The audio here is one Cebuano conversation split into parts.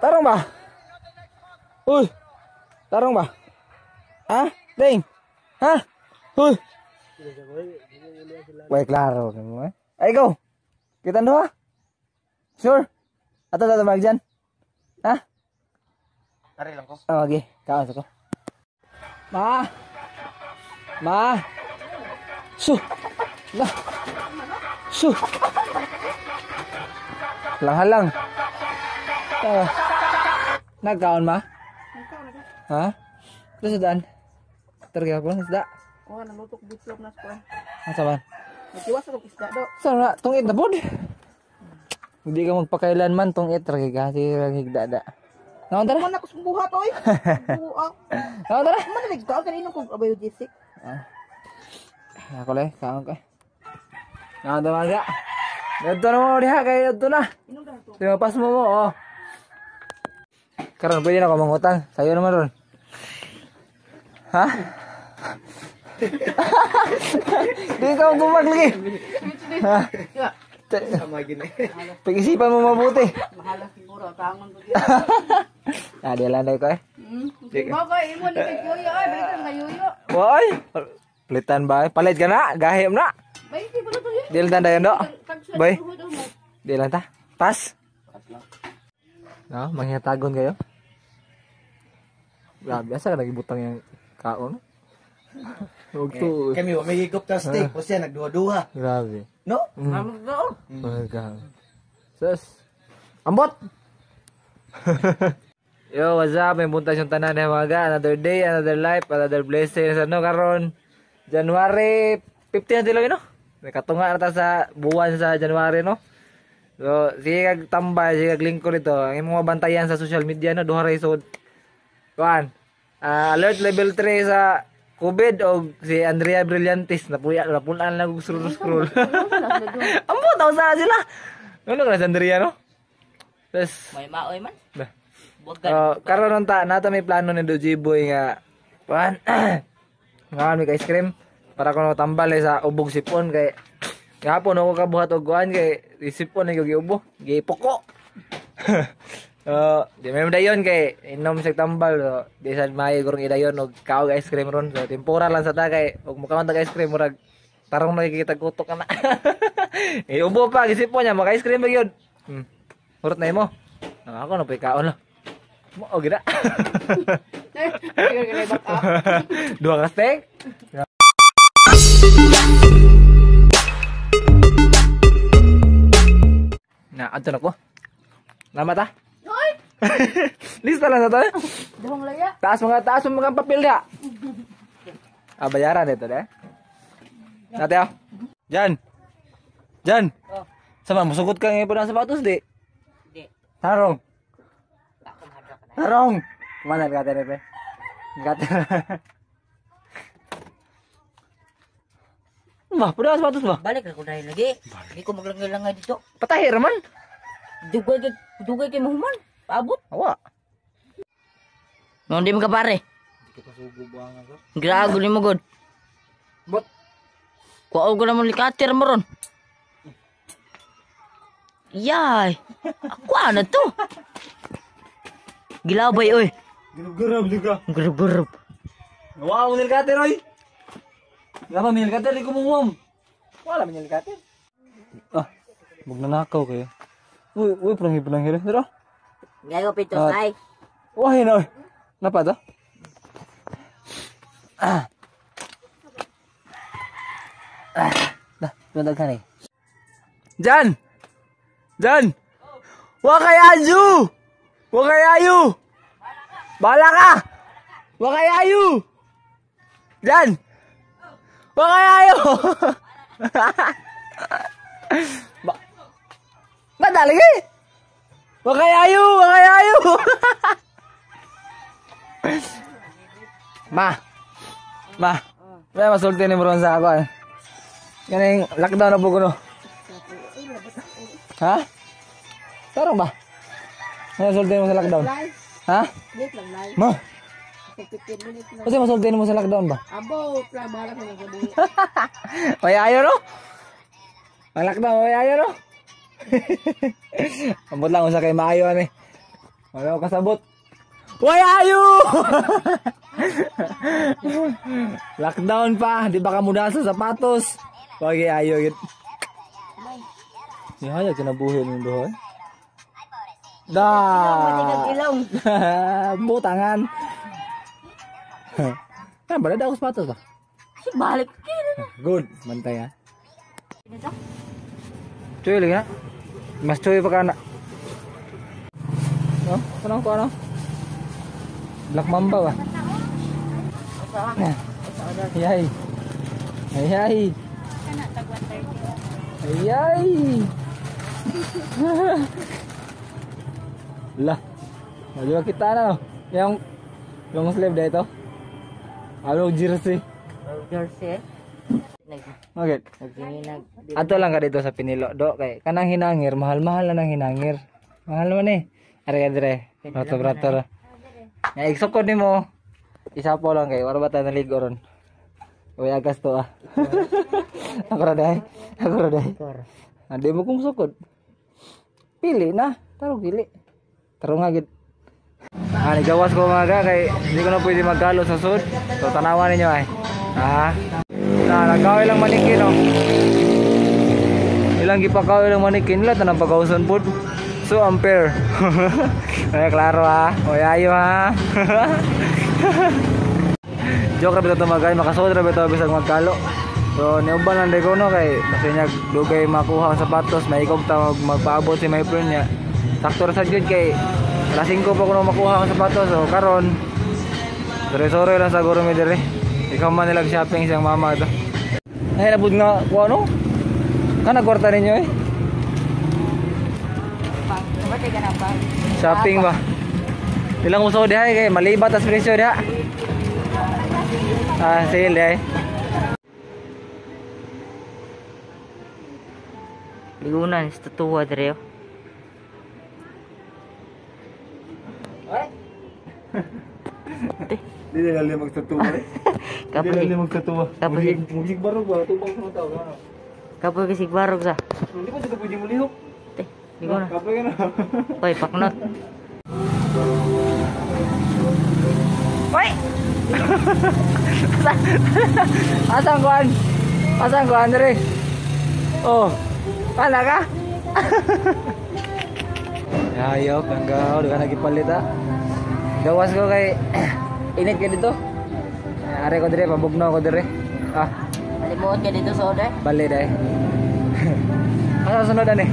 Tarong ba? Uy. Tarong ba? Ha? Ding. Ha? Uy. Way klaro mo eh. Ay go. Kita duha. Sure. Ato ta mag dyan. Ha? Tari lang ko. Oh, okay. Kaon sa ko. Ma. Ma. Su. La. Su. Halang-halang. Ah. Nagkaon ma? Ha? Terus daan. Terus ako isda. Kuha na lutok bitlog na sa. Asa man? Nagkiwas ako isda do. Sa na tungit na pod. Hindi ka magpakailanman tungit ra kay kasi higda da. Naon tara? Man ako sa buhat oy. Buha. Naon tara? Man nagkaon kanino kog abayogesic. Ah. Ako le, kaon ka. Naon ta maga? Dito na mo diha kay dito na. Sige, pas mo mo oh. Karon pwede na ako mangutang. Sayo naman ron. Ha? Di ka magtumag lagi. Ha? Sama gini. Pag-isipan mo mabuti. Mahala siguro tangon ko. Ah, di lang ko eh. Bagay imo ni kay yuyo ay balikan nga yuyo. Woy! Palitan ba? Palit ka na, gahim na. Bay di ba to yun? Di lang ta dayon do. Bay. Di lang ta. Pass. No, manghitagon kayo. Grabe, asa ka nagibutang yung kaon? Huwag to. Kami wa may higop ta steak, o siya nagduha-duha. Grabe. No? Oh God. Sus. Ambot! Yo, what's up? May buntas yung tanan ng mga. Another day, another life, another blessing. Sa no, karon January 15 na tiloy, no? May katunga na ta sa buwan sa January, no? So, sige kag tambay, sige kag lingkod ito. Ang imong mabantayan sa social media, no? Duha ra isod. Kuan. Alert level 3 sa COVID o si Andrea Brillantes napuya napunan lang og scroll scroll. Ambot ako sana sila. Ano ka na si Andrea no? Tapos May maoy man. Bah. Buwag Karon ta nata may plano ni Doji Boy nga kuan nga may ice cream para kuno tambal eh, sa ubog sipon kay gahapon ako kabuhat og kuan kay sipon ay giubo, gipoko. So, di may dayon kay inom sa tambal so, di sad maayo gurong idayon og kaog ice cream ron. So tempura lang sa ta kay og mukaon tag ice cream murag tarong nakikita gutok ka na. Eh ubo pa gisipon niya maka ice cream ba gyud. Hurot na imo. No, ako na kaon lah. Mo og gina. Dua ka steak. Na adto na ko. Lama ta? Lista lang sa to. Dahong laya. Taas mga papel dia. Ah, bayaran dito deh. Nate ah. Jan. Jan. Oh. Sama musugot ka ngayon ng sapatos di. Di. Tarong. Tarong. Mana kate repe? Kate. Bah, pud sapatos ba? Balik ako dahil lagi. Di ko maglangay-langay dito. Patahi raman. Dugay kay dugay kay mahuman. Paabot. Awa. No, di mo ka pare. Grabe ni mo god. Bot. Kuha ko naman likater mo ron. Yay. Ako ano to? Gilabay oy. Garab di ka. Garab-garab. Wow, nilkater oy. Gaba nilkater di ko mumuam. Wala man nilkater. Ah, magnanakaw kayo. Uy, uy, pranghi-pranghi. Pero, Gayo pito Ah. ay. Wah, na oy. Napa to? Ah. Ah, dah, daghan eh. Jan! Jan! Wa kay Anju! Wa kay Ayu! Bala ka! Wa kay Ayu! Jan! Wa kay Ayu! Ba Madali eh! Wa kay Ayu! Wa kay Ayu! Ma! Ma! May masulti ni Bron sa ako eh. Kaning lockdown na po ko no. Ha? Tarong ba? May masulti mo sa lockdown? Ha? Ma? Kasi masulti mo sa lockdown ba? Abo, bahala ka na sa. May ayaw no? Ang lockdown, may ayaw no? Ambot lang kung sa kay maayo ani. Wala ko kasabot. Why are you? Lockdown pa, di ba ka muda sa sapatos? Okay, ayo gid. Ni haya kinabuhi ning duha. Da. Butangan. Kan berada ako sapatos ba? Si balik. Good, bantay ha. Cuy lagi na. Mas cuy pa ka na. No, kanang ko ano? Black Mamba ba? Yay. Yay. Yay. Lah. Medyo kita na no. Yung long sleeve dito. Ano jersey? Jersey. Okay. Ato lang ka dito sa Pinilo do kay kanang hinangir mahal-mahal na nang hinangir. Mahal man eh. Are ka dire. Brato-brato. Nga igsukod nimo. Isa po lang kay wala ba ta naligo ron. Uy agas to ah. Ako ra dai. Ako ra dai. Andi mo kung sukod. Pili na, taro pili. Taro nga gid. Ah, nigawas ko mga kay hindi ko na pwede maggalo sa sud. So tanawan ninyo ay. Ah. Na nagkaw ilang manikin oh. Ilang gipakaw ilang manikin nila tanang pagkauson pud. So ampere. Ay klaro ah. Oy ayo ha. Joke ra bitaw to mga guys, makasuod ra bitaw bisag magkalo. So niuban lang ko no kay kasi niya dugay makuha ang sapatos, maikog ta magpaabot si my friend niya. Sakto ra sad gyud kay alas 5 pa kuno makuha ang sapatos. So karon sore-sore lang siguro mi diri. Ikaw man nila shopping siyang mama to. Ay nabud nga kuha no. Kana kwarta ninyo eh. Shopping ba? Ilang uso diha kay malibat as presyo diha. Ah, sale diha. Ligunan sa tuwa dire. Ay. Dili lali magtatuwa. Dili lali magtatuwa. Musik barog ba tubang sa tao ano. Kapoy bisig barog sa. Hindi pa dito pwede mulihok. Te, ligo na. Kapoy ka na. Oy, paknot. Oy. Asang kuan? Asang kuan dire? Oh. Ana ka? Hayop, hanggaw, di ka nagipalit ah. Gawas ko kay init ka dito. Are ko dire, pabugno ko dire. Ah. Balimuot ka dito sa order? Bali dai. Asa sunod ani?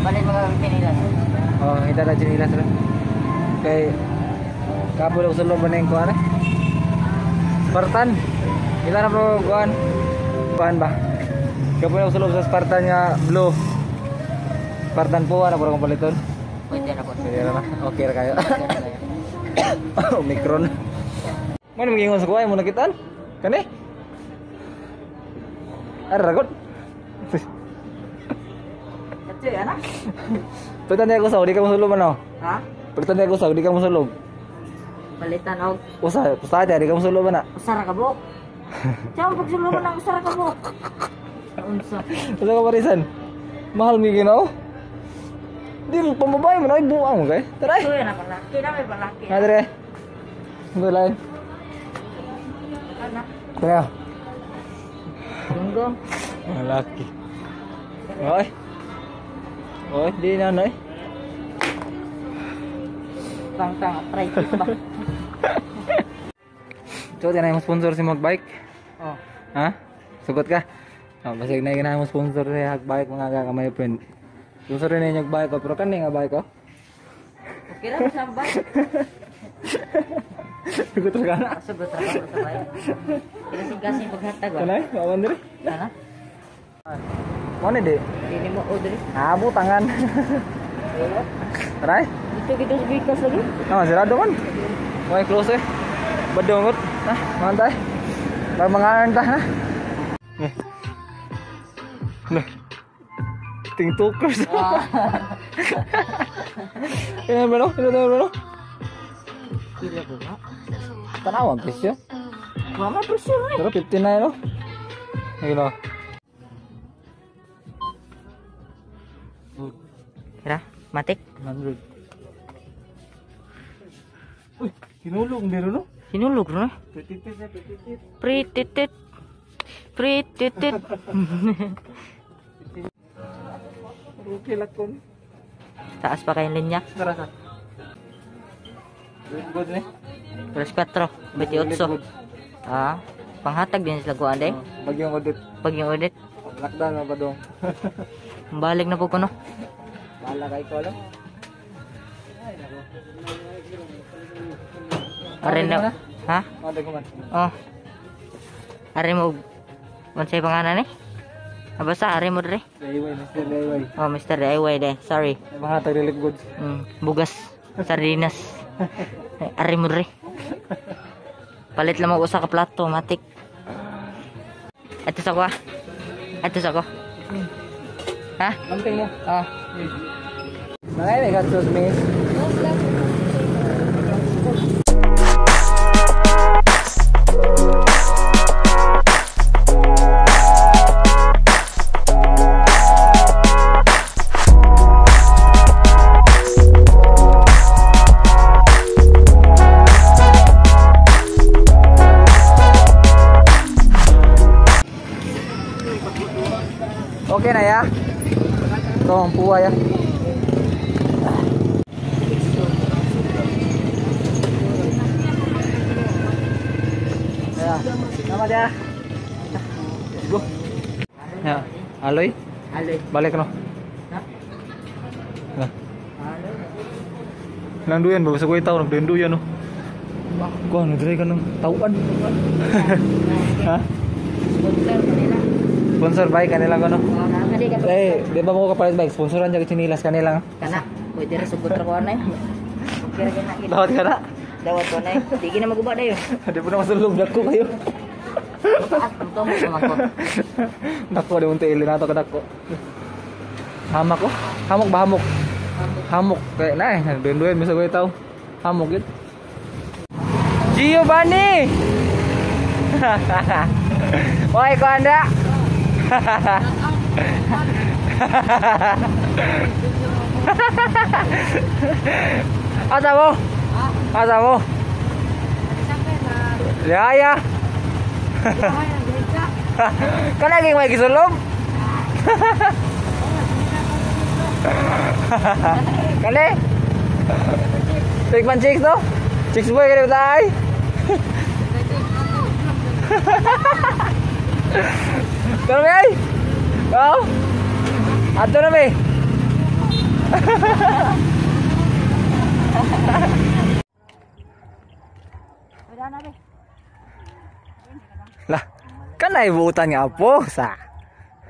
Bali mga pinilas. Oh, kita na chinilas ra. Kay kapulog sulod ba ning kuan? Spartan. Kita na po kuan. Kuan ba? Kapulog sulod sa Spartan nga blue. Spartan po ana puro kong paliton. Pwede na po. Pwede na. Okay ra kayo. Omicron. Mano magingon sa kuay mo nakitaan? Kani? Ara ragot. Katsoy ana. Palitan niya ko sa di ka mosulog ano? Ha? Palitan niya ko sa di ka mosulog. Palitan og usa, usa di ka mosulog ana. Usa ra ka buok. Tiyan pagsulog na usa ra ka buok. Unsa? Usa ka parisan. Mahal mi ginoo. Di mo pambabae mo na ay buang mo kay. Tara. Katsoy ana palaki na may palaki. Ha dire. Dulay. Ana. Tara. Gonggong. Malaki. Oy. Oy, di na noy. Pangtang arthritis ba? So, tinay mo sponsor si Magbike. Oh. Ha? Sugot ka? Oh, basig na ginawa mo sponsor si Hagbike mga ka my friend. Sponsor rin yung bike ko, pero kani nga bike ko. Okay ra sa bike. Sugot ra ka na. Sugot ra ka sa bike. Kasing-kasing paghatag ba? Kanay, mawan diri. Kana? Mo ni di? Dili mo o diri. Ah, butangan. Try. Dito gito sa bikas lagi. Ah, sirado man. Okay, close eh. Badongot. Ah, mantay. Para mga ta ha. Eh. Nah. Tingtukers. Eh, bro, ito bro. Pila ko ba? Tanawang presyo. Mama presyo eh. Pero 59 no. Ayun no. Tara, matik. 100. Uy, sinulog dero no? Sinulog no? Prititit na prititit. Prititit. Prititit. Okay lakon. Taas pa kayong linya. Tara sa. Good ni. Alas 4, 28. Ah, panghatag din sila kuan day. Bagyong audit. Bagyong audit. Lockdown na ba dong? Balik na po ko no. Bahala kay ko lang. Are na. Ha? Oh. Are mo unsay pangalan ni? Basta are mo dre. DIY, Mr. DIY. Oh, Mr. DIY de. Sorry. Mga tag-relief goods. Bugas, sardinas. Are mo dre. Palit lang mo usa ka plato, matik. Ato sa ko. Ato sa ko. Ha? Lamping mo. Ah. Mga got sauce, miss. Okay na ya. Ito ang puwa ya. Ya, nama dia. Let's go. Ya, aloy. Aloy. Balik no. Ha? Nah. Nang duyan ba sa kuy taw nagduyan no. Kuan nagdre ka ng tauan. Ha? Sponsor kanila. Sponsor bike kanila ko no. Eh, di ba mo kapalit bike? Sponsoran jag chinilas kanila. Kana, pwede ra sugod ra ko anay. Okay ra na. Dawat ka na. Dawat ko nay. Di gina maguba dayo. Di po na masulog dako kayo. Taas mo man ko. Dako di unti ili nato ka dako. Hamak ko. Hamok ba hamok? Hamok kay na eh duyen bisa koy taw. Hamok gid. Giovanni. Oi ko anda. Asa mo? Asa mo? Ya ya. Kana lagi may gisulog? Kani? Tikman chicks no? Chicks boy kani tay. Tara may. Oh. Ato na may. Lah, kanay buutan nga po sa.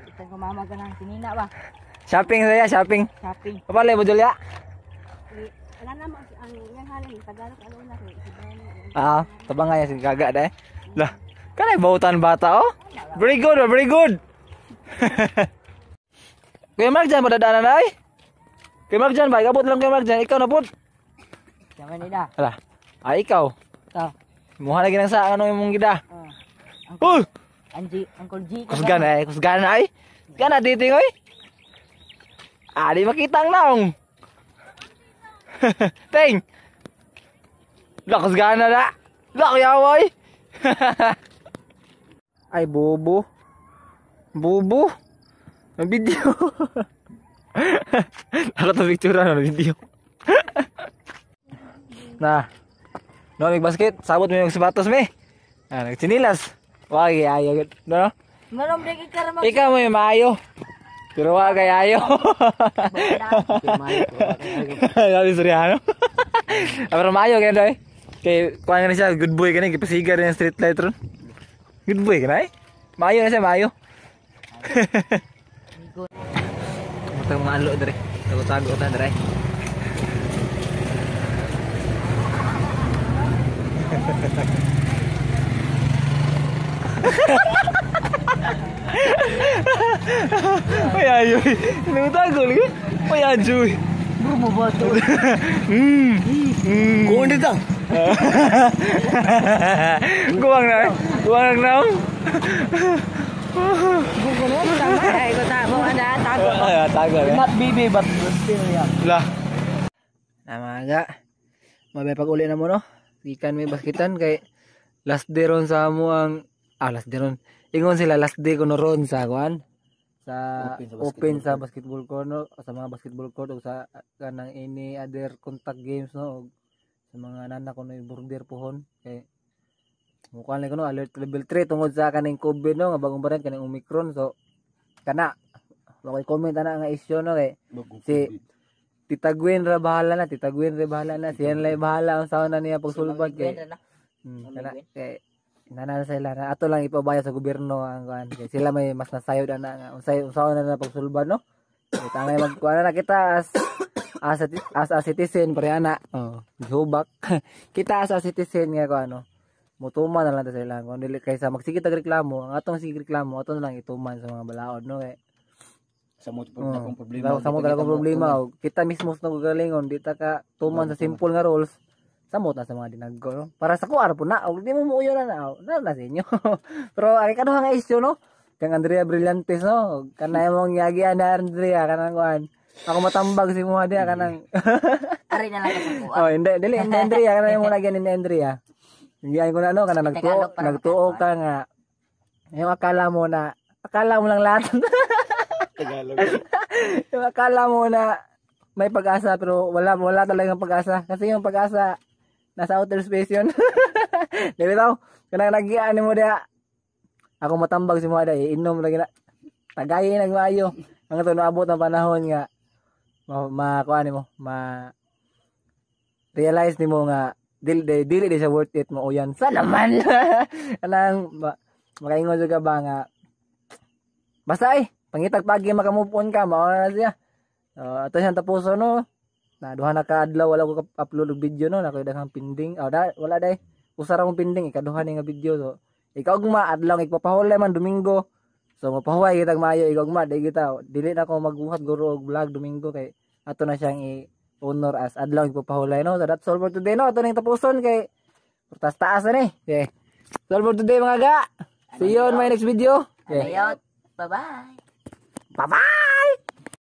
Itan ko mama ka nang sinina ba? Shopping saya, shopping. Shopping. Kapalay mo Julia? Wala na mo ang yang halin Tagalog ano na ko. Ah, tabang nga si gaga dai. Lah, kanay buutan bata oh. Very good, very good. Kuya Mark dyan, madadaanan na ay. Kuya Mark dyan ba? Ikabot lang Kuya Mark dyan. Ikaw na po. Yaman nila. Hala. Ay, ikaw. Ta. Muha lagi nang sa ano imong gida. Oh. Anji, Uncle G. Kusgan ay, kusgan ay. Kusgan na dito oy. Ah, di makita ang naong. Ting. Lah, kusgan na na. Lah, yawoy. Ay, bobo. Bobo. Ang video. Ako to picture na video. Nah. No, may basket. Sabot mo yung sapatos me. Ah, nagtsinilas. Wag ayo. No? Meron break ka ra. Ikaw mo yung maayo. Pero wag kay ayo. Sabi Soriano. Pero maayo kaya doy. Kay kuan na siya, good boy kani, gipasiga rin ang street light ron. Good boy kana eh. Maayo na siya, maayo. Matang mga alo dere. Tago-tago ta dere. Ay ayo. Nagtago lagi. Ay ajoy. Bro mo ba to? Kuon dito. Guwang na. Guwang na. Ay, ko tago na tago. Ay, tago. Not baby but still young. Lah. Namaga. Mabay pag uli na mo, no. Gikan may baskitan kay last day ron sa amo ang last day ron. Ingon sila last day kuno ron sa kuan sa open open sa sa basketball court, no, sa mga basketball court o sa kanang any other contact games, no, og sa mga nana kuno border pohon kay mukha na kuno alert level 3 tungod sa kaning COVID, no, nga bagong variant kaning Omicron. So kana wa comment ana nga issue, no, kay si Tita Gwen ra bahala na, Tita Gwen ra bahala na, siya lang bahala ang saon na niya pagsulbad kay kana kay nana na sila na ato lang ipabaya sa gobyerno ang kuan kay sila may mas nasayod ana nga unsay unsaon na na pagsulbad, no. Kay tangay magkuan na kita as a citizen pre ana, oh, gihubak kita as a citizen nga kuan, no, mutuman na lang ta sa ilang kung dili kaysa magsige tag reklamo. Ang atong sige reklamo, ato na lang ituman sa mga balaod, no, kay Sa mo pud na akong problema. Sa mo talagang problema og kita mismo sa nagagalingon di ta ka tuman sa simple nga rules, samot na sa mga dinagko, no? Para sa kuar po na og di mo muuyo na na na, na sa inyo. Pero ang kaduha nga issue, no, kang Andrea Brillantes, no, kanay mong yagian na Andrea, kanang kuan ako matambag si mo diya kanang Ari na lang ka sa kuha. Oh, hindi, dili hindi Andrea, kanang mo lagyan ni Andrea. Yagian ko na, no, kanang nagtuo Tagalog para nagtuo ka nga yung akala mo na akala mo lang lahat. Tagalog. Yung akala mo na may pag-asa pero wala, wala talagang pag-asa kasi yung pag-asa nasa outer space yun. Di ba? Kanang nagian mo diya. Ako matambag si mo diya, inom lagi na. Tagay nagmaayo. Ang ito naabot ang panahon nga ma, ma kuan mo, ma realize nimo nga dili dili dili di siya worth it mo uyan. Sa naman. Kanang makaingon jud ka ba nga basta ay pangitag pagi maka-move on ka, mao na siya. So, ato siyang tapuso, no. Na duha na ka adlaw wala ko upload og video, no, na koy daghang pending. Oh, da, wala day. Usa ra akong pending, ikaduha ni nga video. So, ikaw ugma adlaw igpapahulay man Domingo. So mapahuway kitag maayo ikaw ugma, di kita dili na ko magbuhat guro og vlog Domingo kay ato na siyang i honor as adlaw igpapahulay, no. So that's all for today, no. Ato ning tapuson kay taas taas na ni. Okay. That's all for today, mga ga. See you on my next video. Okay. Ayot. Bye-bye. Bye-bye.